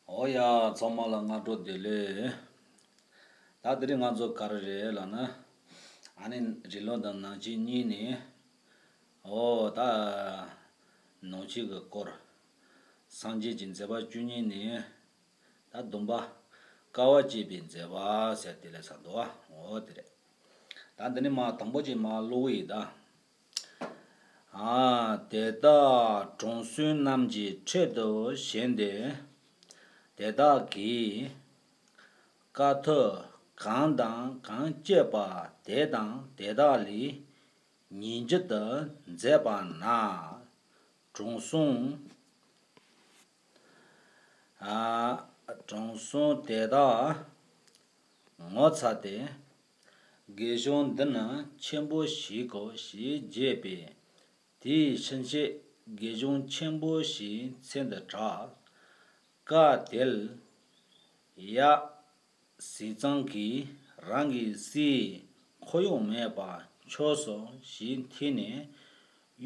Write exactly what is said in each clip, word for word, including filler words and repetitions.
ཨོ་ཡ། ཚང་མ་ལ་སྔ་དྲོ་བདེ་ལེགས། ད་དེ་རིང་ང་ཚོ་ག་རེ་རེད་ལབ་ན། ཨ་ནི་རི་ཀླུང་དང་ནང་ཆེན་གཉིས་ནས། ཨོ་ད། ནང་ཆེན་གྱི་སྐོར། སངས་རྒྱས་ཀྱི་མཛད་པ་བཅུ་གཉིས་ནས། ད་བདུན་པ། དཀའ་བ་སྤྱད་པའི་མཛད་པ་ཟེར་དེ་ལས་ས་འདུག་བ། འོ་དེ་རེད། ད་འདི་ནི་མ་དང་པོ་ཅིག་མ་ཀློག་གི་ཡིན་ད། ཨ། དེ་དག་དྲང་སྲོང་རྣམས་ཀྱི་ཁྲོད་དུ་བྱོན་ཏེ། དེ་དག་གིས་དཀའ་ཐུབ་གང་དང་གང་སྤྱད་པ་དེ་དང་དེ་དག་ལས་ཉིས་འགྱུར་དུ་མཛད་པ་ན། དྲང་སྲོང་། ཨ། དྲང་སྲོང་དེ་དག་ངོ་ཚ་སྟེ། དགེ་སྦྱོང་འདི་ནི་ཆེན་པོ་ཞིག་གོ་ཞེས་བརྗོད་པས། དེའི་ཕྱིན་ཆད་དགེ་སྦྱོང་ཆེན་པོ་ཞེས་མཚན་དུ་གྲགས། སྐབས་དེར་ཡབ་ཟས་གཙང་གིས་རང་གི་སྲས་འཁོར་གཡོག་མེད་པར་འཁྱོགས་སོ་ཞེས་ཐོས་ནས།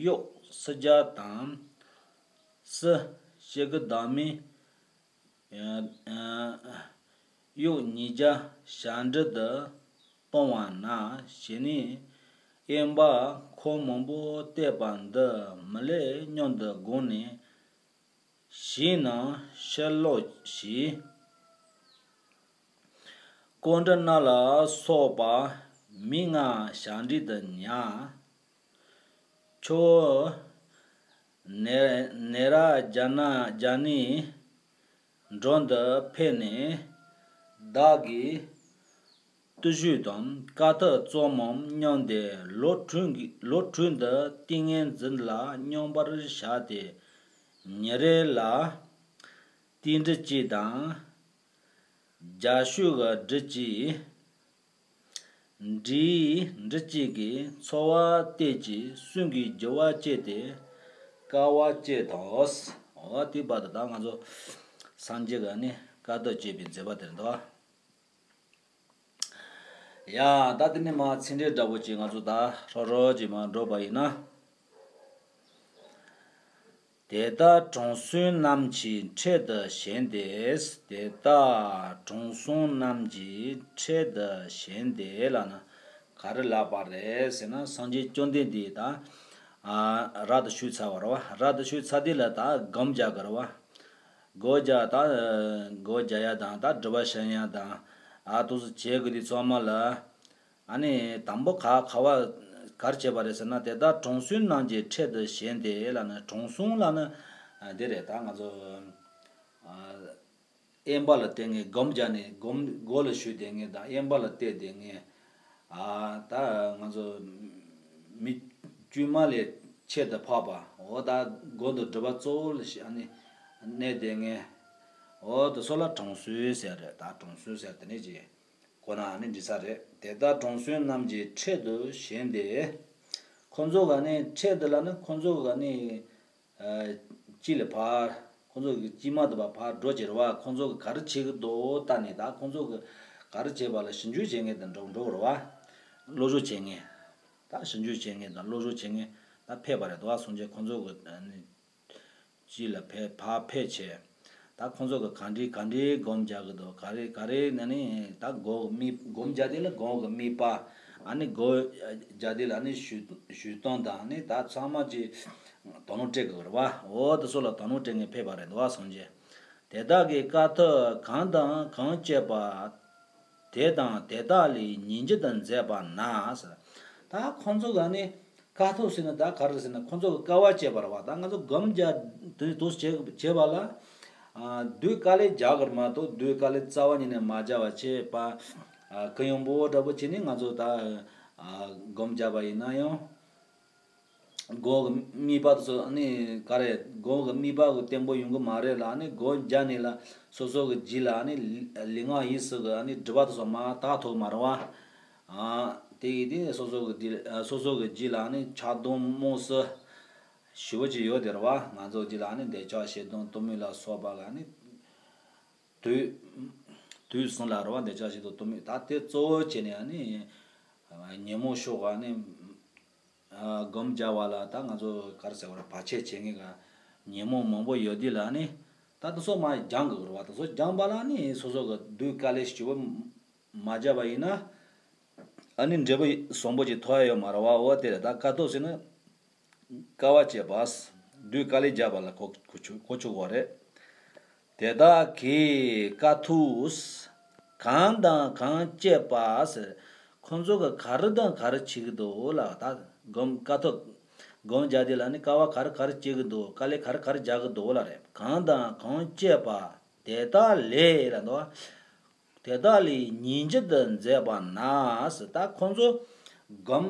གཡོག་སུམ་བརྒྱ་དང་། སྲས་སྐྱེ་དགུའི་བདག་མོས། གཡོག་ཉིས་བརྒྱ་ཞབས་འབྲིང་དུ་གཏོང་བ་ན། དེ་ནས་དབེན་པར་འཁོར་མང་པོ་བསྟེན་པ་འདི་མི་ལེགས་སྙམ་དུ་དགོངས་ནས། ཞིང་ནང་ཕྱིར་ལོག་ཕྱིན། ཀཽཎྜི་ནྱ་ལ་སོགས་པ་མི་ལྔ་ཞབས་འབྲིང་དུ་ཉར། ཁྱོད་ནེ་ནེ་ར་ཛ་ན་ཛ་ནའི་འགྲམ་དུ་ཕེབས་ནས། བདག་གིས་བརྟུལ་ཞུགས་དང་དཀའ་ཐུབ་བརྩམ་མོ་སྙམ་སྟེ། ལོ་དྲུག་གི་ལོ་དྲུག་འདི་ཏིང་ངེ་འཛིན་ལ་སྙོམས་པར་བཞག་སྟེ། ཉིན་རེ་ལ་ཏིལ་འབྲུ་གཅིག་དང་། རྒྱ་ཤུག་གི་འབྲུ་གཅིག་འབྲས་འབྲུ་གཅིག་གིས་འཚོ་བ་སྟེར་གྱི་གསུང་གི་རྒྱུ་བ་བཅད་དེ་དཀའ་བ་སྤྱད་དོ། འོ་དེའི་བར་དུ་ད་ང་ཚོ་སངས་རྒྱས་ཀྱི་ནི་དཀའ་ཐུབ་སྤྱད་པའི་མཛད་པ་དེར་འདུག། ཡ། ད་དེ་ནས་མ་ཚིག་འགྲེལ་འདྲ་པོ་ཅིག་ང་ཚོ་ད་ཧྲོ་ཧྲོ་ཅིག་མ་འགྲོ་བ་ཡིན་ན། དེ་དག་དྲང་སྲོང་རྣམས་ཀྱི་ཁྲོད་དུ་བྱོན་ཏེ། དེ་དག་དྲང་སྲོང་རྣམས་ཀྱི་ཁྲོད་དུ་བྱོན་ཏེ་ལབ་ན་ག་རེ་ལབ་པ་རེད་ཟེར་ན། སངས་རྒྱས་བཅོམ་ལྡན་འདས་ད་རབ་ཏུ་བྱུང་ཚར་བ་རེད་བ། རབ་ཏུ་བྱུང་ཚར་དུས་ལ་ད་སྒོམ་རྒྱག་གི་རེད་བ། སྒོམ་རྒྱག་ད་སྒོམ་རྒྱག་ཡ་དང་ད་སྒྲུབ་པ་བྱེད་ཡ་དང་། ཨ། དེ་ཚོ་བྱེད་དགོས་དུས་ཚང་མ་ལ། ཨ་ནི་དང་པོ་ག་ག་བ་ག་རེ་བྱས་པ་རེད་ཟེར་ན། དེ་དག་དྲང་སྲོང་རྣམས་ཀྱི་ཁྲོད་དུ་བྱོན་ཏེ་ལབ་ན། དྲང་སྲོང་ལབ་ན་འདི་རེད། ད་ང་ཚོ་དབེན་པ་ལ་བསྡད་མཁན། སྒོམ་རྒྱག་ནས་སྒོམ་སྒོམ་ལ་བཞུགས་བསྡད་མཁན་དང་། དབེན་པ་ལ་བསྡད་བསྡད་མཁན། ཨ། ད་ང་ཚོ་མི་དཀྱུས་མ་ལས་ཁྱད་དུ་འཕགས་པ། འོ་ད་སྒོམ་དང་སྒྲུབ་པ་གཙོ་བོ་ལ་ཨ་ནི་གནས་བསྡད་མཁན། འོ་དེ་ཚོ་ལ་དྲང་སྲོང་ཟེར་རེད། ད་དྲང་སྲོང་ཟེར་དེ་ནས་ཅིག་གོ་ན་ཨ་ནི་འགྲིག་ས་རེད། དེ་དག་དྲང་སྲོང་རྣམས་ཀྱི་ཁྲོད་དུ་བྱོན་ཏེ། ཁོ་ཚོ་ག་ནི་ཁྲོད་དུ་ལབ་ན་ཁོ་ཚོ་ག་ནི། ཨ། དཀྱིལ་ལ་ཕར། ཁོ་ཚོ་གི་དཀྱིལ་མ་དུ་བ་ཕར་འགྲོ་བྱེད་རེད་བ། ཁོ་ཚོ་གི་ག་རེ་བྱེད་ཀྱི་འདུག་ལྟ་ནས། ད་ཁོ་ཚོ་གི་ག་རེ་བྱེད་པ་ལ་ཞིབ་འཇུག་བྱེད་མཁན་དང་འགྲོ་འགྲོ་རེད་བ། བློ་སྦྱོང་བྱེད་མཁན། ད་ཞིབ་འཇུག་བྱེད་མཁན་དང་བློ་སྦྱོང་བྱེད་མཁན་ད་ཕེབས་པ་རེད་དོ། སངས་རྒྱས་ཁོ་ཚོ་གི་ཨ་ནི་དཀྱིལ་ལ་ཕེབས། ཕར་ཕེབས་བྱས། ད་ཁོ་ཚོ་གི་ག་འདྲའི་ག་འདྲའི་སྒོམ་རྒྱག་གི་འདུག་ག་རེ་ག་རེ་ན་ནི་ད་སྒོམ་གྱི་དམིགས། སྒོམ་རྒྱག་དེ་ལ་སྒོམ་གྱི་དམིགས་པ། ཨ་ནི་སྒོམ་རྒྱག་དེ་ལ་ཨ་ནི་ཞུ་ཞུ་སྟངས་དང་། ཨ་ནི་ད་ཚང་མ་ཅིག་དོ་སྣང་སྤྲད་དགོས་རེད་བ། འོ་དེ་ཚོ་ལ་དོ་སྣང་སྤྲད་མཁན་ཕེབས་པ་རེད་འདུག་བ། སངས་རྒྱས། དེ་དག་གིས་དཀའ་ཐུབ་གང་དང་གང་སྤྱད་པ་དེ་དང་དེ་དག་ལས་ཉིས་འགྱུར་དུ་མཛད་པ་ན་ཟེར། ད་ཁོང་ཚོ་ག་ནི་དཀའ་ཐུབ་ཟེར་ན་ད་ག་རེ་ཟེར་ན། ཁོང་ཚོ་གི་དཀའ་བ་སྤྱད་པ་རེད་བ། ད་ང་ཚོ་སྒོམ་རྒྱག་དུས་དུས་བྱེད་བྱེད་པ་ལ། ཨ། དུས་དཀའ་ལས་རྒྱག་དགོས་མ་གཏོགས་དུས་དཀའ་ལས་རྩ་བ་ཉིད་ནས་མ་རྒྱག་པ་བྱེད་པ། ཨ། གུ་ཡངས་པོ་འདྲ་པོ་བྱས་ནས་ང་ཚོ་ད། ཨ། སྒོམ་རྒྱག་པ་ཡིན་ན་ཡང་། སྒོམ་གྱི་དམིགས་པ་དེ་ཚོ་ནི་ག་རེ། སྒོམ་གྱི་དམིགས་པ་གི་བརྟན་པོ་ཡོང་གི་མ་རེད་ལ། ནི་སྒོམ་རྒྱག་ནས་ལ་སོ་སོ་གི་རྒྱུད་ལ་ནི་ལུས་ངག་ཡིད་གསུམ་གི་ནི་སྒྲིབ་པ་དེ་ཚོ་མར་དག་ཐུབ་མ་རེད་བ། ཨ། དེ་ཡིན་དུས་སོ་སོ་གི་རྒྱུད། སོ་སོ་གི་རྒྱུད་ལ་ནི་ཆགས་སྡང་རྨོངས་གསུམ་ཞེ་པོ་ཅིག་ཡོད་དེ་རེད་བ། ང་ཚོ་རྒྱུད་ལ་ནི་འདོད་ཆགས་ཞེ་སྡང་གཏི་མུག་ལ་སོགས་པ་གི་ནི་དུག་དུག་གསུམ་ལ་རེད་བ། འདོད་ཆགས་ཞེ་སྡང་གཏི་མུག་ད་དེ་གཙོ་བོ་བྱས་ནས་ནི་ཉོན་མོངས་ཕྱོགས་ག་ནི། ཨ། སྒོམ་རྒྱག་པ་ལ་ད་ང་ཚོ་ག་རེ་ཟེར་བ་རེད། བར་ཆད་བྱེད་མཁན་གྱི་ཉོན་མོངས་མང་པོ་ཡོད་དུས་ལ་ནི། ད་དེ་ཚོ་མར་སྦྱང་དགོས་རེད་བ། དེ་ཚོ་སྦྱངས་པ་ལ་ནི་སོ་སོ་གི་བསྡུས་དཀའ་ལས་ཞིབ་པོ་མ་བརྒྱབ་པ་ཡིན་ན། ཨ་ནི་འབྲས་བུ་བཟང་པོ་ཅིག་ཐོབ་ཡ་ཡོད་མ་རེད་བ། འོ་དེ་རེད། ད་ཀཿཐོག་ཟེར་ན་དཀའ་བ་སྤྱད་པ། བསྡུས་དཀའ་ལས་བརྒྱབ་པ་ལ་གོ་གོ་ཆོད་གོ་ཆོད་གོ་རེད། དེ་དག་གིས་ཀཿཐོག་གང་དང་གང་སྤྱད་པ་ཟེར། ཁོང་ཚོ་གི་ག་རེ་དང་ག་རེ་བྱེད་ཀྱི་འདུག་ལ། ད་སྒོམ་ཀཿཐོག་སྒོམ་རྒྱག་དུས་ལ་ནི་དཀའ་བ་ག་རེ་ག་རེ་སྤྱད་ཀྱི་འདུག་དཀའ་ལས་ག་རེ་ག་རེ་རྒྱག་གི་འདུག་ལ་རེད། གང་དང་གང་སྤྱད་པ་དེ་དག་ལས་ལ་འདུག་དེ་དག་ལས་ཉིན་བྱེད་དུ་མཛད་པ་ན་ཟེར། ད་ཁོང་ཚོ་སྒོམ་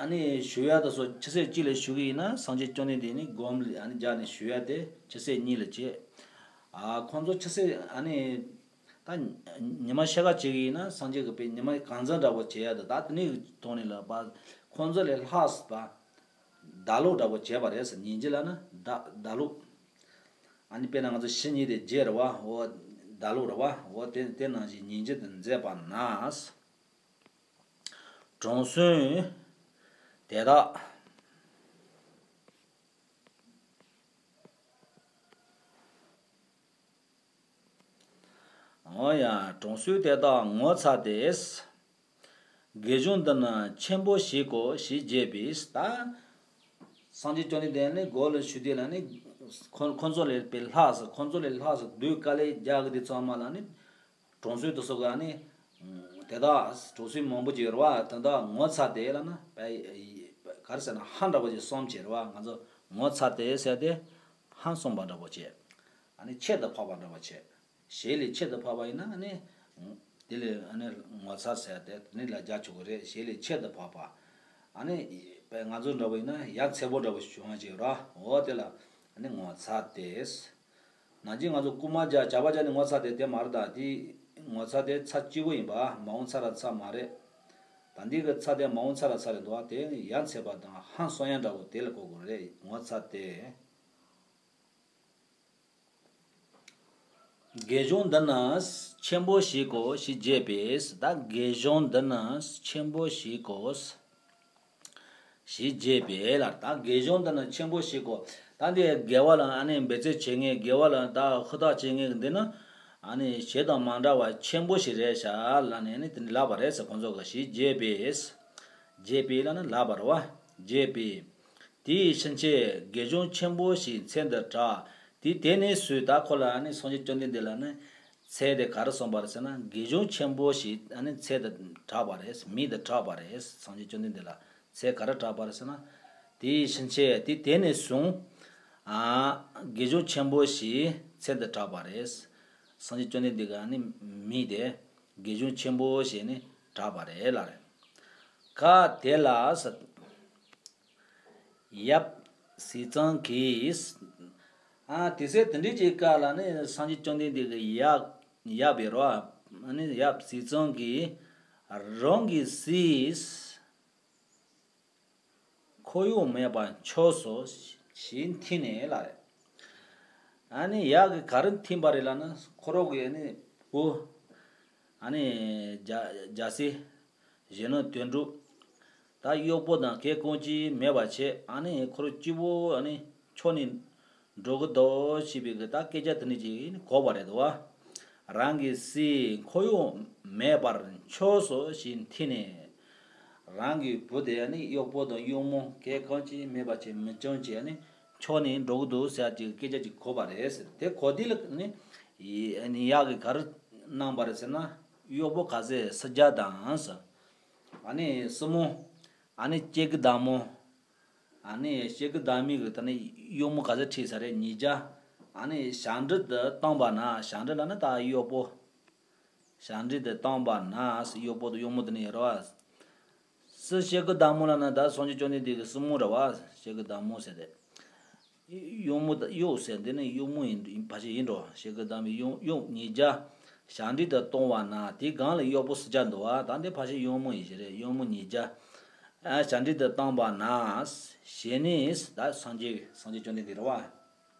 ཨ་ནི་ཞུ་ཡ་དེ་ཚོ་ཆུ་ཚོད་གཅིག་ལ་ཞུ་གི་ཡིན་ན། སངས་རྒྱས་བཅོམ་ལྡན་འདས་ནི་སྒོམ་ལ་ཨ་ནི་རྒྱག་ནས་ཞུ་ཡ་དེ་ཆུ་ཚོད་གཉིས་ལ་བྱེད། ཨ་ཁོང་ཚོ་ཆུ་ཚོད་ཨ་ནི་ད་ཉི་མ་ཕྱེད་ཀ་བྱེད་གི་ཡིན་ན། སངས་རྒྱས་ཀྱི་པའི་ཉི་མ་གང་ཚང་འདྲ་པོ་བྱེད་ཡ་དེ། ད་དེ་ནས་ཐོག་ནས་ལ་པ་ཁོང་ཚོ་ལས་ལྷག་པ་ཟླ་ལུག་འདྲ་པོ་བྱས་པ་རེད་ཟེར། ཉིན་བྱེད་ལ་ནི་ཟླ་ཟླ་ལུག་ཨ་ནི་དཔེར་ན་ང་ཚོ་ཕྱི་ཉིན་དེ་བརྗེ་རེད་བ། འོ་ཟླ་ལུག་རེད་བ། འོ་དེ་དེ་ནང་བཞིན་ཉིན་བྱེད་དུ་མཛད་པ་ན། དྲང་སྲོང་དེ་དག་འོ་ཡ། དྲང་སྲོང་དེ་དག་ངོ་ཚ་སྟེ། དགེ་སྦྱོང་འདི་ནི་ཆེན་པོ་ཞིག་གོ་ཞེས་བརྗོད་པས། ད་སངས་རྒྱས་བཅོམ་ལྡན་འདས་ནི་སྒོམ་ལ་ཞུགས་དུས་ལ་ནི་ཁོ་ཁོ་ཚོ་ལས་དཔེ་ལྷག་ཟེར། ཁོ་ཚོ་ལས་ལྷག་ཟེར། བསྡུས་དཀའ་ལས་རྒྱག་གི་དེ་ཚང་མ་ལ་ནི་དྲང་སྲོང་དེ་ཚོ་ག་ནི་དེ་དག་དྲང་སྲོང་མང་པོ་ཅིག་ཡོད་རེད་བ། དེ་དག་ངོ་ཚ་སྟེ་ལ་ན་དཔེ་ག་རེ་ཟེར་ན་ཧང་འདྲ་པོ་ཅིག་བསམ་བྱས་རེད་བ། ང་ཚོ་ངོ་ཚ་སྟེ་ཟེར་ཏེ་ཧང་སངས་པ་འདྲ་པོ་བྱས། ཨ་ནི་ཁྱད་དུ་འཕགས་པ་འདྲ་པོ་བྱས། གཞན་ལས་ཁྱད་དུ་འཕགས་པ་ཡིན་ན་ཨ་ནི་དེ་ལས་ཨ་ནི་ངོ་ཚ་ཟེར་ཏེ་དེ་ནི་ལ་རྒྱག་ཆོག་གི་རེད། གཞན་ལས་ཁྱད་དུ་འཕགས་པ། ཨ་ནི་དཔེ་ང་ཚོ་འདྲ་པོ་ཡིན་ན་ཡ་མཚན་པོ་འདྲ་པོ་བྱུང་བ་ཅིག་ཡོད་ར། འོ་དེ་ལ་ཨ་ནི་ངོ་ཚ་སྟེ། ནང་བཞིན་ང་ཚོ་རྐུ་མ་རྒྱག་ཇག་པ་རྒྱག་ནི་ངོ་ཚ་སྟེ་དེ་མ་རེད། ད་དེ་ངོ་ཚ་སྟེ་ཚ་གཅིག་པོ་ཡིན་པ། མ་འོངས་ཚ་ར་ཚ་མ་རེད། ད་འདི་གི་ཚ་དེ་མ་འོངས་ཚ་ར་ཚ་རེད་འདུག་བ། དེ་ཡ་མཚན་པ་དང་ཧང་སངས་ཡ་འདྲ་པོ་དེ་ལ་གོ་དགོས་རེད། ངོ་ཚ་སྟེ། དགེ་སྦྱོང་འདི་ནི་ཆེན་པོ་ཞིག་གོ་ཞེས་བརྗོད་པས། ད་དགེ་སྦྱོང་འདི་ནི་ཆེན་པོ་ཞིག་གོ་ཞེས་བརྗོད་པས་ལ། ད་དགེ་སྦྱོང་འདི་ནི་ཆེན་པོ་ཞིག་གོ། ད་འདི་དགེ་བ་ལ་ཨ་ནི་འབད་རྩོལ་བྱེད་མཁན། དགེ་བ་ལ་ད་ཧུར་ཐག་བྱེད་མཁན་འདི་ནི་ཨ་ནི་གཞན་དང་མ་འདྲ་བ་ཆེན་པོ་ཞིག་རེད་ཤག་ལ་ནི་ཨ་ནི་དེ་འདྲ་ལབ་པ་རེད་ཟེར། ཁོང་ཚོ་གིས་ཞེས་བརྗོད་པས། བརྗོད་པས་ལ་ནི་ལབ་པ་རེད་བ། བརྗོད་པས། དེའི་ཕྱིན་ཆད་དགེ་སྦྱོང་ཆེན་པོ་ཞེས་མཚན་དུ་གྲགས། དེ་དེ་ནས་བཟུང་ད་ཁོ་ལ་ཨ་ནི་སངས་རྒྱས་བཅོམ་ལྡན་འདས་ལ་ནི་མཚན་དེ་ག་རེ་གསུངས་པ་རེད་ཟེར་ན། དགེ་སྦྱོང་ཆེན་པོ་ཞེས་ཨ་ནི་མཚན་དུ་གྲགས་པ་རེད། མིང་དུ་གྲགས་པ་རེད། སངས་རྒྱས་བཅོམ་ལྡན་འདས་ལ་མཚན་ག་རེ་གྲགས་པ་རེད་ཟེར་ན། དེའི་ཕྱིན་ཆད་དེ་དེ་ནས་བཟུང་ཨ་དགེ་སྦྱོང་ཆེན་པོ་ཞེས་མཚན་དུ་གྲགས་པ་རེད། སངས་རྒྱས་བཅོམ་ལྡན་འདས་ཀྱི་ཨ་ནི་མིང་དེ་དགེ་སྦྱོང་ཆེན་པོ་ཞེས་ནི་གྲགས་པ་རེད་ལ་རེད། སྐབས་དེ་ལ་ཟེར། ཡབ་ཟས་གཙང་གིས། ཨ་དེ་ཚེ་དེ་འདྲའི་ཅིག་སྐབས་ལ་ནི་སངས་རྒྱས་བཅོམ་ལྡན་འདས་ཀྱི་ཡབ་ཡབ་ཡོད་རེད་བ། ཨ་ནི་ཡབ་ཟས་གཙང་གིས། རང་གི་སྲས་འཁོར་གཡོག་མེད་པར་འཕྱོགས་སོ་ཞེས་ཐོས་ནས་ལ་རེད། ཨ་ནི་ཡབ་ཀྱིས་ག་རེ་ཐོས་པ་རེད་ལབ་ན། ཁོ་རང་གི་ཨ་ནི་བུ་ཨ་ནི་རྒྱལ་རྒྱལ་སྲས་གཞོན་ནུ་དོན་གྲུབ། ད་གཡོག་པོ་དང་གད་ཁོང་ཅིག་མེད་པ་བྱས། ཨ་ནི་ཁོ་རང་གཅིག་པོ་ཨ་ནི་འཕྱོགས་ནས་འགྲོ་གི་འདུག་ཅེས་པའི་གི་ད་སྐད་ཆ་དེ་འདྲ་ཅིག་གོ་བ་རེད་དོ། རང་གི་སྲས་འཁོར་གཡོག་མེད་པར་འཕྱོགས་སོ་ཞེས་ཐོས་ནས། རང་གི་བུ་དེ་ནི་གཡོག་པོ་དང་གཡོག་མོ་གད་ཁོང་ཅིག་མེད་པ་བྱས། མི་ཆུང་བྱས་ནས་འཕྱོགས་ནས་འགྲོ་གི་འདུག་ཟེར་ཅིག་སྐད་ཆ་ཅིག་གོ་བ་རེད་ཟེར། དེ་གོ་དུས་ལ་ནི་ཡབ་ཀྱིས་ག་རེ་གནང་བ་རེད་ཟེར་ན། གཡོག་པོ་ག་ཚད་སུམ་བརྒྱ་དང་ཟེར། ཨ་ནི་སྲུ་མོ། ཨ་ནི་སྐྱེ་དགུའི་བདག་མོ། ཨ་ནི་སྐྱེ་དགུའི་བདག་མོའི་གི་ད་ནི་གཡོག་མོ་ག་ཚད་ཁྲིད་ས་རེད། ཉིས་བརྒྱ། ཨ་ནི་ཞབས་འབྲིང་དུ་བཏང་བ་ན། ཞབས་འབྲིང་ལབ་ན་ད་གཡོག་པོ། ཞབས་འབྲིང་དུ་བཏང་བ་ན། གཡོག་པོ་དང་གཡོག་མོ་དེ་ནི་ཡོད་རེད་བ། སྲས་སྐྱེ་དགུའི་བདག་མོ་ལབ་ན་ད་སངས་རྒྱས་བཅོམ་ལྡན་འདས་ཀྱི་སྲུ་མོ་རེད་བ། སྐྱེ་དགུའི་བདག་མོ་ཟེར་ཏེ། གཡོག་མོ་དང་གཡོག་ཟེར་འདི་ནི་གཡོག་མོ་ཡིན་ཕལ་ཆེར་ཡིན་འགྲོ། སྐྱེ་དགུའི་བདག་མོའི་གཡོག་གཡོག་ཉིས་བརྒྱ་ཞབས་འབྲིང་དུ་བཏང་བ་ན། དེའི་སྒང་ལ་གཡོག་པོ་སུམ་བརྒྱ་འདུག་བ། ད་འདི་ཕལ་ཆེར་གཡོག་མོ་ཡིན་ཞིག་རེད། གཡོག་མོ་ཉིས་བརྒྱ། ཨ་ཞབས་འབྲིང་དུ་བཏང་བ་ན། ཞེ་ནས་ད་སངས་རྒྱས་སངས་རྒྱས་བཅོམ་ལྡན་འདས་རེད་བ།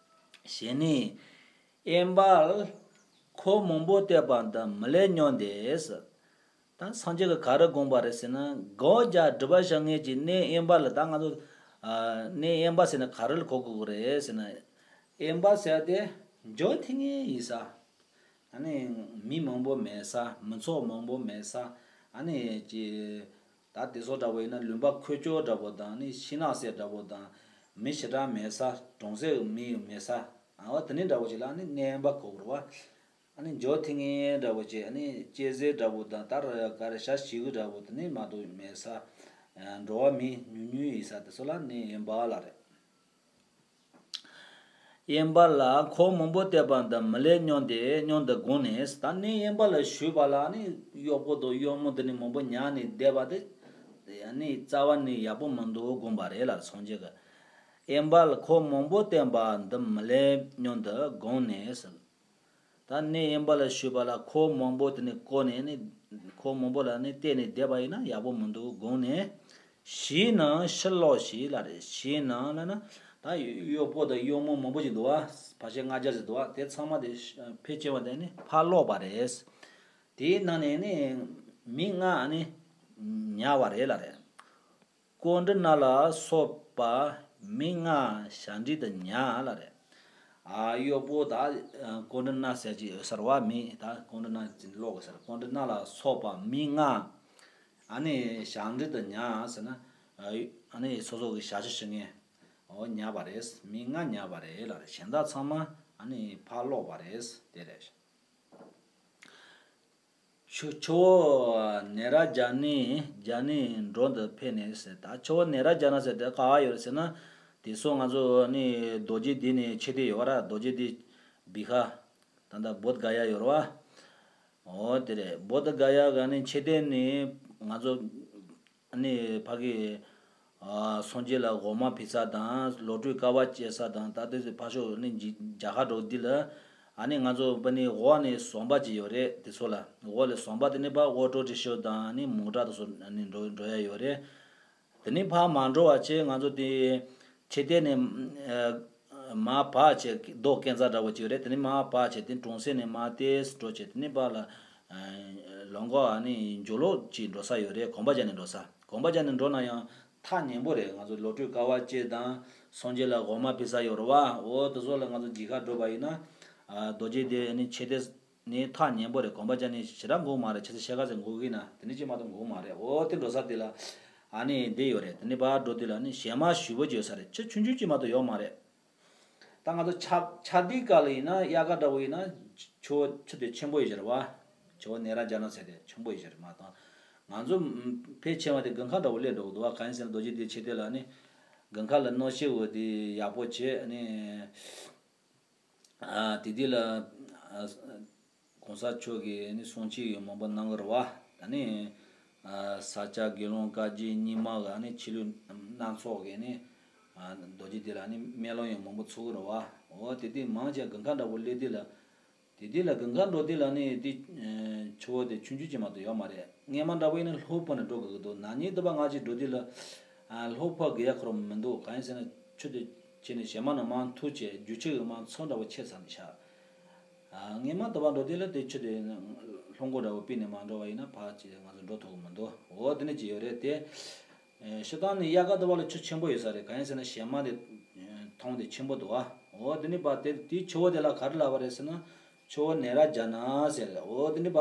ཞེ་ནས་དབེན་པར་འཁོར་མང་པོ་བསྟེན་པ་འདི་མི་ལེགས་སྙམ་སྟེ། ད་སངས་རྒྱས་ཀྱིས་ག་རེ་དགོངས་པ་རེད་ཟེར་ན། སྒོམ་རྒྱག་སྒྲུབ་པ་བྱེད་མཁན་གྱི་གནས་དབེན་པ་ལ། ད་ང་ཚོ་ཨ་གནས་དབེན་པ་ཟེར་ན་ག་རེ་ལ་གོ་དགོས་ཀྱི་རེད་ཟེར་ན། དབེན་པ་ཟེར་ཏེ་ འཇོ་ཐིང་ངེ་ཡིན་ས། ཨ་ནི་མི་མང་པོ་མེད་ས། མི་ཚོགས་མང་པོ་མེད་ས། ཨ་ནི་ཅི། ད་དེ་ཚོ་འདྲ་པོ་ཡིན་ན་ལུང་པ་ཁོལ་ཆོག་འདྲ་པོ་དང་ནི་ཤིང་ནགས་སེ་འདྲ་པོ་དང་། མི་ཞེ་དྲག་མེད་ས། གྲོང་གསེབ་མི་མེད་ས། ཨ་བ་དེ་ནི་འདྲ་པོ་ཅིག་ལ་ནི་གནས་ཡན་པ་གོ་དགོས་རེད་བ། ཨ་ནི་འཇོ་ཐིང་ངེ་འདྲ་པོ་ཅིག་ཨ་ནི་སྐྱེད་ཚལ་འདྲ་པོ་དང་ད་ར་ག་རེ་ཤ་ཞིག་འདྲ་པོ་དེ་ནི་མ་གཏོགས་མེད་ས། འགྲོ་བ་མི་ཉུང་ཉུང་ཡིན་ས་དེ་ཚོ་ལ་གནས་ཡན་པ་ལ་རེད། གཡས་པ་ལ་འཁོར་མང་པོ་བསྟེན་པ་འདི་མི་ལེགས་སྙམ་སྟེ་སྙམ་དུ་དགོངས་ནས། ད་གནས་གཡས་པ་ལ་བཞུགས་པ་ལ་ནི་གཡོག་པོ་དང་གཡོག་མོ་འདི་ནི་མང་པོ་ཉར་ནས་བསྡད་པ་དེ་ནི་རྩ་བ་ནས་ཡག་པོ་མི་འདུག་དགོངས་པ་རེད་ལ་སངས་རྒྱས་ཀྱིས། གཡས་པ་ལ་འཁོར་མང་པོ་བསྟེན་པ་འདི་མི་ལེགས་སྙམ་དུ་དགོངས་ནས། ད་གནས་གཡས་པ་ལ་བཞུགས་པ་ལ་འཁོར་མང་པོ་དེ་ནི་བསྐོར་ནས་ནི། འཁོར་མང་པོ་ལ་ནི་བསྟེན་ནས་བསྡད་པ་ཡིན་ན་ཡག་པོ་མི་འདུག་དགོངས་ནས། ཞིང་ནང་ཕྱིར་ལོག་ཞིག་ལ་རེད། ཞིང་ནང་ལ་ན་ད་གཡོག་པོ་དང་གཡོག་མོ་མང་པོ་ཞིག་འདུག་བ། ཕལ་ཆེར་ལྔ་བརྒྱ་ཞིག་འདུག་བ། དེ་ཚང་མ་དེ་ཕལ་ཆེ་བ་དེ་ནི་ཕར་ལོག་པ་རེད། དེའི་ནང་ནས་ནི་མི་ལྔ་ནི་ཉར་བ་རེད་ལ་རེད། ཀོ་ཌི་ན་ལ་སོགས་པ་མི་ལྔ་ཞབས་འདྲེན་དུ་ཉར་ལ་རེད། ཨ་གཡོག་པོ་ད་ཀོ་ཌི་ན་ཟེར་གྱི་ཡོད་ས་རེད་བ། མི་ད་ཀོ་ཌི་ན་ཟེར་ལོག་གི་ས་རེད། ཀོ་ཌི་ན་ལ་སོགས་པ་མི་ལྔ་ཨ་ནི་ཞབས་འདྲེན་དུ་ཉར་ཟེར་ན། ཨ་ནི་སོ་སོ་གི་ཞབས་ཕྱི་ཞུ་མཁན་འོ་ཉར་བ་རེད། མི་ལྔ་ཉར་བ་རེད་ལ་རེད། གཞན་དག་ཚང་མ་ཨ་ནི་ཕར་ལོག་པ་རེད། དེ་རེད། ཆུ་ཆུ་བོ་ནེ་ར་ཛ་ནའི་ཛ་ནའི་འགྲམ་དུ་ཕེབས་ནས་ཟེར། ད་ཆུ་བོ་ནེ་ར་ཛ་ན་ཟེར་དེ་ག་བ་ཡོད་རེད་ཟེར་ན། དེ་སོ་ང་ཚོ་ནི་རྡོ་རྗེ་གདན་ནས་ཆོས་སྡེ་ཡོད་ར། རྡོ་རྗེ་གདན་བི་ཧར། ད་ལྟ་བོདྷ་ག་ཡ་ཡོད་ར་བ། འོ་དེ་རེད། བོདྷ་ག་ཡ་ག་ནི་ཆོས་སྡེ་ནི་ང་ཚོ་ནི་ཕ་གི་ཨ་སངས་རྒྱས་ལ་འོ་མ་ཕུལ་ས་དང་། ལོ་དྲུག་དཀའ་བ་སྤྱད་ས་དང་། ད་ལྟ་ཕར་ཕྱོགས་ནི་རྒྱ་གར་འགྲོ་འདི་ལ་ཨ་ནི་ང་ཚོ་པ་ནི་འོག་ནས་ཟམ་པ་ཅིག་ཡོད་རེད། དེ་ཚོ་ལ་འོག་ལ་ཟམ་པ་དེ་ནི་ཕར་ཨོ་ཊོ་རི་ཤོ་དང་ནི་མོ་ཊ་དེ་ཚོ་ནི་འགྲོ་འགྲོ་ཡ་ཡོད་རེད། དེ་ནི་ཕར་མ་འགྲོ་བ་བྱས་ང་ཚོ་དེ་ཆོས་སྡེ་ནས་ཨ་མར་བབས་བྱས་རྡོ་སྐས་འཛེག་འདྲ་བོ་ཅིག་ཡོད་རེད། དེ་ནི་མར་བབས་བྱས་དེ་གྲོང་གསེབ་ནས་མར་ཏོག་ཙམ་འགྲོ་བྱས་དེ་ནི་ཕར་ལ་ཨ་ལམ་ཁ་ཨ་ནི་མཇུག་ལོགས་ཅིག་འགྲོ་ས་ཡོད་རེད། གོམ་པ་རྒྱག་ནས་འགྲོ་ས། གོམ་པ་རྒྱག་ནས་འགྲོ་ན་ཡང་ཐག་ཉེ་པོ་རེད། ང་ཚོ་ལོ་དྲུག་དཀའ་བ་སྤྱད་དང་སངས་རྒྱས་ལ་འོ་མ་ཕུལ་ས་ཡོད་རེད་བ། འོ་དེ་ཚོ་ལ་ང་ཚོ་རྒྱ་གར་འགྲོ་བ་ཡིན་ན་ཨ་རྡོ་རྗེ་གདན་ཨ་ནི་ཆོས་སྡེ་ནི་ཐག་ཉེ་པོ་རེད། གོམ་པ་རྒྱག་ནི་ཞེ་དྲག་འགོར་མ་རེད། ཆུ་ཚོད་ཕྱེད་ཀ་ཙམ་འགོར་གི་ན་དེ་ནི་ཅི་མ་གཏོགས་འགོར་མ་རེད། འོ་དེ་འགྲོ་ས་དེ་ལ་ཨ་ནི་འདི་ཡོད་རེད། དེ་ནི་ཕར་འགྲོ་དུས་ལ་ནི་བྱེ་མ་ཞེ་པོ་ཅིག་ཡོད་ས་རེད། ཆུ་ཆུང་ཆུང་ཅིག་མ་གཏོགས་ཡོད་མ་རེད། ད་ང་ཚོ་ཆར་ཆར་དུས་སྐབས་ལ་ཡིན་ན་དབྱར་ཁ་འདྲ་བོ་ཡིན་ན་ཆུ་བོ་ཆུ་དེ་ཆེན་པོ་ཡོད་ཤག་རེད་བ། ཆུ་བོ་ནེ་ར་ཛ་ན་ཟེར་དེ་ཆེན་པོ་ཡོད་ཤག་རེད། མ་གཏོགས་ང་ཚོ་ཕལ་ཆེ་བ་དེ་དགུན་ཁ་འདྲ་བོ་སླེབས་འགྲོ་གི་འདུག་བ། གང་ཡིན་ཟེར་ན་རྡོ་རྗེ་གདན་ཆོས་སྡེ་ལ་ནི་དགུན་ཁ་ལ་གནམ་གཤིས་འོ་དེ་ཡག་པོ་བྱས་ནི། ཨ་དེ་དུས་ལ་ཨ་གོང་ས་མཆོག་གིས་ནི་གསུང་ཆོས་ཡང་མང་པོ་གནང་གི་རེད་བ། ད་ནི་ཨ་ས་སྐྱ་དགེ་སློང་བཀའ་བརྒྱུད་རྙིང་མ་གི་ནི་ཆོས་ལུགས་སྣ་ཚོགས་ཀྱི་ནི་ཨ་རྡོ་རྗེ་གདན་ལ་ནི་སྨོན་ལམ་ཡང་མང་པོ་ཚོགས་ཀྱི་རེད་བ། འོ་དེ་དུས་མང་ཆེ་དགུན་ཁ་འདྲ་བོ་སླེབས་དུས་ལ། དེ་དུས་ལ་དགུན་ཁ་འགྲོ་དུས་ལ་ནི་དེ་ཨ་ཆུ་བོ་དེ་ཆུང་ཆུང་ཅིག་མ་གཏོགས་ཡོད་མ་རེད། སྔོན་མ་འདྲ་བོ་ཡིན་ན་ལྷོ་ཕུ་ནས་འགྲོ་དགོས་ཀྱི་འདུག། ན་ནིང་དུ་བ་ང་ཅིག་འགྲོ་དུས་ལ་ཨ་ལྷོ་ཕུ་དགོས་ཡ་ཁོ་རང་མི་འདུག། གང་ཡིན་ཟེར་ན་ཆུ་དེ་ཆེ་ནས་བྱེ་མ་ནང་མར་འཐུག་བྱས་རྒྱུག་ཆུ་གི་མར་མཚོ་འདྲ་བོ་ཆགས་ཚར་ནས་ཤག། ཨ་སྔོན་མ་དུ་བ་འགྲོ་དུས་ལ་དེ་ཆུ་དེ་ལྷོ་མགོ་འདྲ་བོ་སྤོས་ནས་མར་འགྲོ་བ་ཡིན་ན་ཕར་ཅིག་ང་ཚོ་འགྲོ་ཐུབ་ཀྱི་མི་འདུག། འོ་དེ་ནི་ཅིག་ཡོད་རེད་དེ། ཨེ་སྤྱིར་བཏང་ནི་དབྱར་ཁ་དུ་བ་ལ་ཆུ་ཆེན་པོ་ཡོད་ས་རེད། གང་ཡིན་ཟེར་ན་བྱེ་མ་དེ་ཨེ་མཐོང་དེ་ཆེན་པོ་འདུག་ཨ། འོ་དེ་ནི་པ་དེ་དེའི་ཆུ་བོ་དེ་ལ་ག་རེ་ལབ་པ་རེད་ཟེར་ན་ཆུ་བོ་ནེ་ར་ཛ་ན་ཟེར་རེད། འོ་དེ་ནི་པ་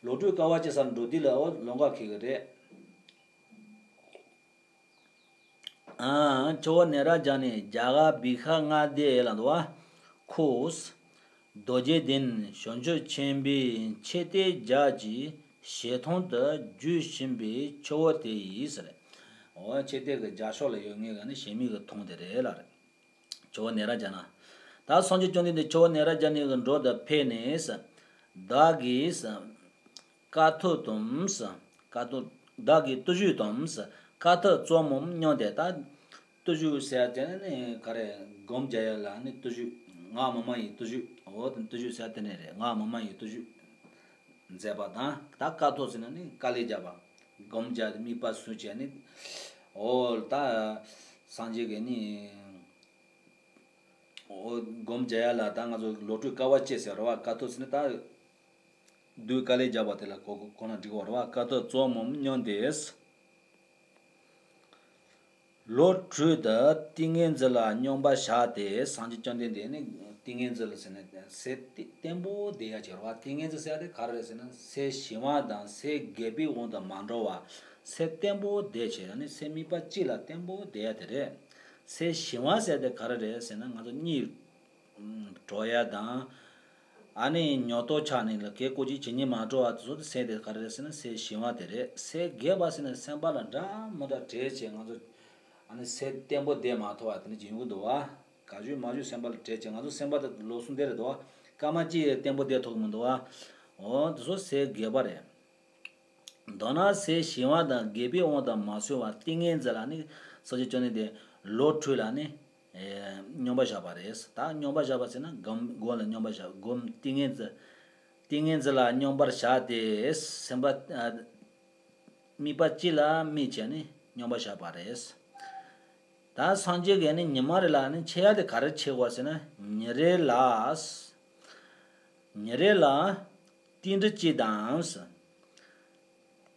ལོ་དྲུག་དཀའ་བ་སྤྱད་ས་འགྲོ་དུས་ལ་འོ་ལམ་ཁ་འཁེལ་གི་རེད། ཨ་ཆུ་བོ་ནེ་ར་ཛ་ནའི་རྒྱ་གར་བི་ཧར་མངའ་སྡེ་ལ་འདུག་བ། ཁོས་རྡོ་རྗེ་གདན་བྱང་ཆུབ་ཆེན་པོའི་མཆོད་རྟེན་རྒྱབ་ཀྱི་བྱེ་ཐང་དུ་རྒྱུག་བཞིན་པའི་ཆུ་བོ་དེ་ཡིས་ཟེར། འོ་མཆོད་རྟེན་གྱི་རྒྱབ་ཕྱོགས་ལ་ཡོད་ངེས་ག་ནི་བྱེ་མའི་གི་ཐང་དེ་རེད་ལ་རེད། ཆུ་བོ་ནེ་ར་ཛ་ན། ད་སངས་རྒྱས་བཅོམ་ལྡན་འདས་ཆུ་བོ་ནེ་ར་ཛ་ནའི་གི་འགྲམ་དུ་ཕེབས་ནས་བདག་གིས་དཀའ་ཐུབ་དང་། དཀའ་ཐུབ། བདག་གིས་བརྟུལ་ཞུགས་དང་། དཀའ་ཐུབ་བརྩམ་མོ་སྙམ་སྟེ། ད་བརྟུལ་ཞུགས་ཟེར་དེ་ནི་ག་རེ་སྒོམ་རྒྱག་ཡ་ལ་ནི་བརྟུལ་ཞུགས། ངག་མི་མང་བའི་བརྟུལ་ཞུགས། འོ་དེ་བརྟུལ་ཞུགས་ཟེར་དེ་ནི་རེད། ངག་མི་མང་བའི་བརྟུལ་ཞུགས་མཛད་པ་དང་། ད་དཀའ་ཐུབ་ཟེར་ན་ནི་དཀའ་ལས་རྒྱབ་པ། སྒོམ་རྒྱག་དམིགས་པ་བཟུང་བྱས་ནི། འོ་ད་སངས་རྒྱས་ཀྱི་ནི། འོ་སྒོམ་རྒྱག་ཡ་ལ་ད་ང་ཚོ་ལོ་དྲུག་དཀའ་བ་སྤྱད་ཟེར་བ་རེད་བ། དཀའ་ཐུབ་ཟེར་ནི་ད་བདུད་དཀའ་ལས་རྒྱབ་པ་དེ་ལ་གོ་གོ་ན་འགྲིག་པ་རེད་བ། དཀའ་ཐུབ་བརྩམ་མོ་སྙམ་སྟེ། ལོ་དྲུག་ཏུ་ཏིང་ངེ་འཛིན་ལ་སྙོམས་པར་བཞག་སྟེ། སངས་རྒྱས་བཅོམ་ལྡན་འདས་ནི་ཏིང་ངེ་འཛིན་ལ་ཟེར་ན་སེམས་བརྟན་པོ་བསྡད་ཡ་ཅིག་རེད་བ། ཏིང་ངེ་འཛིན་ཟེར་ཡ་དེ་ག་རེ་རེད་ཟེར་ན། སེམས་ཞི་བ་དང་སེམས་རྒས་པའི་དབང་དུ་མ་འགྲོ་བ། སེམས་བརྟན་པོ་བསྡད་བྱས་ནི་སེམས་དམིགས་པ་གཅིག་ལ་བརྟན་པོ་བསྡད་ཡ་དེ་རེད། སེམས་ཞི་བ་ཟེར་ཡ་དེ་ག་རེ་རེད་ཟེར་ན། ང་ཚོ་གཉིད་གྲོལ་ཡ་དང་། ཨ་ནི་ཉོབ་ཏོ་ཆགས་ནས་ལ་གེ་ཀོ་ཅི་བྱེད་སྙིང་མ་བྲོ་བ་དེ་ཚོ་དེ་སེམས་དེ་ག་རེ་རེད་ཟེར་ན། སེམས་ཞི་བ་དེ་རེད། སེམས་རྒས་པ་ཟེར་ན་སེམས་པ་ལ་འདྲ་མི་འདྲ་བྲེལ་བྱས་ང་ཚོ་ཨ་ནི་སེམས་བརྟན་པོ་བསྡད་མ་ཐུབ་པ་དེ་འདྲ་ཅིག་ཡོང་གི་འདུག་བ། ག་ཞུ་མ་ཞུ་སེམས་པ་ལ་བྲེལ་བྱས་ང་ཚོ་སེམས་པ་དེ་ལོ་གསུམ་དེ་རེད་འདུག་བ། སྐར་མ་གཅིག་བརྟན་པོ་བསྡད་ཐུབ་ཀྱི་མི་འདུག་བ། འོ་དེ་ཚོ་སེམས་རྒས་པ་རེད། མདོར་ན་སེམས་ཞི་བ་དང་རྒས་པའི་དབང་དུ་མ་སོང་བར་ཏིང་ངེ་འཛིན་ལ་ནི་སངས་རྒྱས་བཅོམ་ལྡན་འདས་ལོ་དྲུག་ལ་ནི་ཨེ་སྙོམས་པར་བཞག་པ་རེད། ད་སྙོམས་པར་བཞག་པ་ཟེར་ན་སྒོམ། སྒོམ་ལ་སྙོམས་པར་བཞག་སྒོམ་ཏིང་ངེ་འཛིན། ཏིང་ངེ་འཛིན་ལ་སྙོམས་པར་བཞག་སྟེ་སེམས་པ་ཨ་དམིགས་པ་གཅིག་ལ་དམིགས་བྱས་ནས་སྙོམས་པར་བཞག་པ་རེད། ད་སངས་རྒྱས་ཀྱིས་ནི་ཉི་མ་རེ་ལ་ནི་མཆོད་ཡ་དེ་ག་རེ་མཆོད་དགོས་ཟེར་ན། ཉིན་རེ་ལ། ཉིན་རེ་ལ་ཏིལ་འབྲུ་གཅིག་དང་།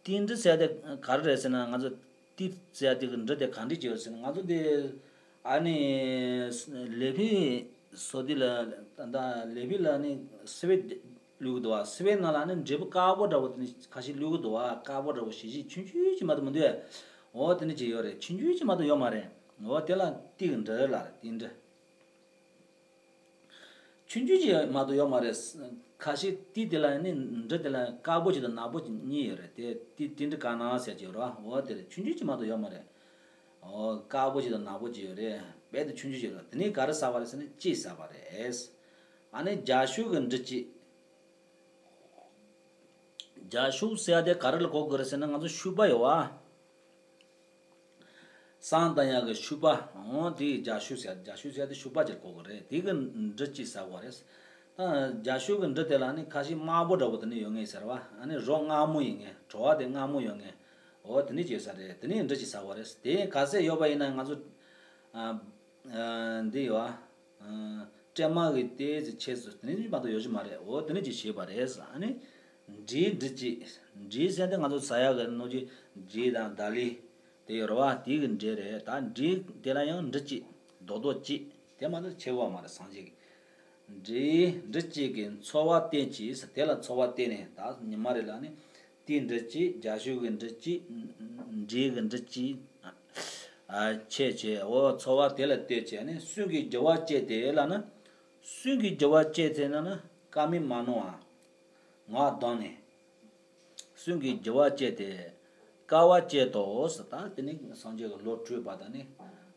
ཏིལ་འབྲུ་ཟེར་ཡ་དེ་ག་རེ་རེད་ཟེར་ན། ང་ཚོ་ཏིལ་ཟེར་ཡ་དེ་གི་འབྲུ་དེ་ག་འདྲ་ཅིག་ཡོད་ཟེར་ན། ང་ཚོ་དེ་ཨ་ནི་ལེ་ཕི་སོ་དེ་ལ། ད་ལེ་ཕི་ལ་ནི་སི་པན་བླུགས་གི་འདུག་བ། སི་པན་ནང་ལ་ནི་འབྲས་བུ་དཀར་པོ་འདྲ་བོ་དེ་ནི་ཁ་ཤས་བླུགས་གི་འདུག་བ། དཀར་པོ་འདྲ་བོ་ཞིབ་ཞིབ་ཆུང་ཆུང་ཅིག་མ་གཏོགས་མི་འདུག་ཨེ། འོ་དེ་ནི་ཅིག་ཡོད་རེད། ཆུང་ཆུང་ཅིག་མ་གཏོགས་ཡོད་མ་རེད། འོ་དེ་ལ་ཏིལ་གི་འབྲུ་ལབ་རེད། ཏིལ་འབྲུ། ཆུང་ཆུང་ཅིག་མ་གཏོགས་ཡོད་མ་རེད། ཁ་ཤས་ཏིལ་དེ་ལ་ནི་འབྲུ་དེ་ལ་དཀར་པོ་ཅིག་དང་ནག་པོ་ཅིག་གཉིས་ཡོད་རེད། དེ་ཏིལ་ཏིལ་འབྲུ་དཀར་ནག་ཟེར་གྱི་ཡོད་རེད་བ། འོ་དེ་རེད། ཆུང་ཆུང་ཅིག་མ་གཏོགས་ཡོད་མ་རེད། འོ་དཀར་པོ་ཅིག་དང་ནག་པོ་ཅིག་ཡོད་རེད། དཔེ་དེ་ཆུང་ཆུང་ཅིག་རེད། དེ་ནས་ག་རེ་ཟ་བ་རེད་ཟེར་ན་ཅིག་ཟ་བ་རེད། ཨ་ནི་རྒྱ་ཤུག་གི་འབྲུ་གཅིག་རྒྱ་ཤུག་ཟེར་ཡ་དེ་ག་རེ་ལ་གོ་དགོས་རེད་ཟེར་ན། ང་ཚོ་ཤུག་པ་ཡོད་བ། བསང་བཏང་ཡག་གི་ཤུག་པ། འོ་དེ་རྒྱ་ཤུག་ཟེར། རྒྱ་ཤུག་ཟེར་དེ་ཤུག་པ་ཅིག་གོ་གི་རེད། དེ་གི་འབྲུ་གཅིག་ཟ་དགོས་རེད། ད་རྒྱ་ཤུག་གི་འབྲུ་དེ་ལ་ནི་ཁ་ཤས་དམར་པོ་འདྲ་བོ་དེ་ནི་ཡོད་ངེས་ཟེར་བ། ཨ་ནི་རོ་མངར་མོ་ཡིན་ངེས། བྲོ་བ་དེ་མངར་མོ་ཡོད་ངེས། འོ་དེ་ནི་ཅིག་ཟ་རེད། དེ་ནི་འབྲུ་གཅིག་ཟ་དགོས་རེད། དེ་ག་ཚད་ཡོད་པ་ཡིན་ན་ང་ཚོ་ཨ་ཨ་འདི་ཡོད་ཨ། སྲན་མ་གི་དེ་ཚེ་ཆེ་སུ་དེ་ནི་མ་གཏོགས་ཡོད་ཀྱི་མ་རེད། འོ་དེ་ནི་ཅིག་བྱས་པ་རེད། ཨ་ནི་འབྲས་འབྲུ་གཅིག་འབྲས་ཟེར་དེ་ང་ཚོ་ཟ་ཡག་གི་ནོར་གྱི་འབྲས་དང་ད་ལི། དེ་ཡོད་རེད་བ། དེ་གི་འབྲས་རེད། ད་འབྲས་དེ་ལ་ཡང་འབྲུ་གཅིག་རྡོག་རྡོག་གཅིག་དེ་མ་གཏོགས་ཆེ་བ་མ་རེད། སངས་རྒྱས་ཀྱི་འབྲས་འབྲུ་གཅིག་གིས་འཚོ་བ་བརྟན་ཅིང་ཟེར། དེ་ལ་འཚོ་བ་བརྟན་ནས་ད་ཉི་མ་རེ་ལ་ནི་ཏིལ་འབྲུ་གཅིག་རྒྱ་ཤུག་གི་འབྲུ་གཅིག་འབྲས་ཀྱི་འབྲུ་གཅིག་ཨ་ཆད་བྱས། འོ་འཚོ་བ་དེ་ལ་ལྟོས་བྱས་ནས་སེམས་ཀྱི་རྒྱུ་བ་བཅད་དེ་ལབ་ན། སེམས་ཀྱི་རྒྱུ་བ་བཅད་དེ་ལབ་ན་དཀར་མིག་མ་ནོར་བ། ངག་གདངས་ནས། སེམས་ཀྱི་རྒྱུ་བ་བཅད་དེ་དཀར་བ་བཅད་དོ་ཟེར། ད་དེ་ནི་སངས་རྒྱས་ཀྱི་ལོ་དྲུག་པ་དང་ནི་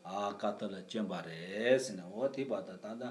ཨ་དཀའ་ཐུབ་ལ་བྱོན་པ་རེད་ཟེར་ནས། འོ་དེ་བར་དུ་ད་ལྟ་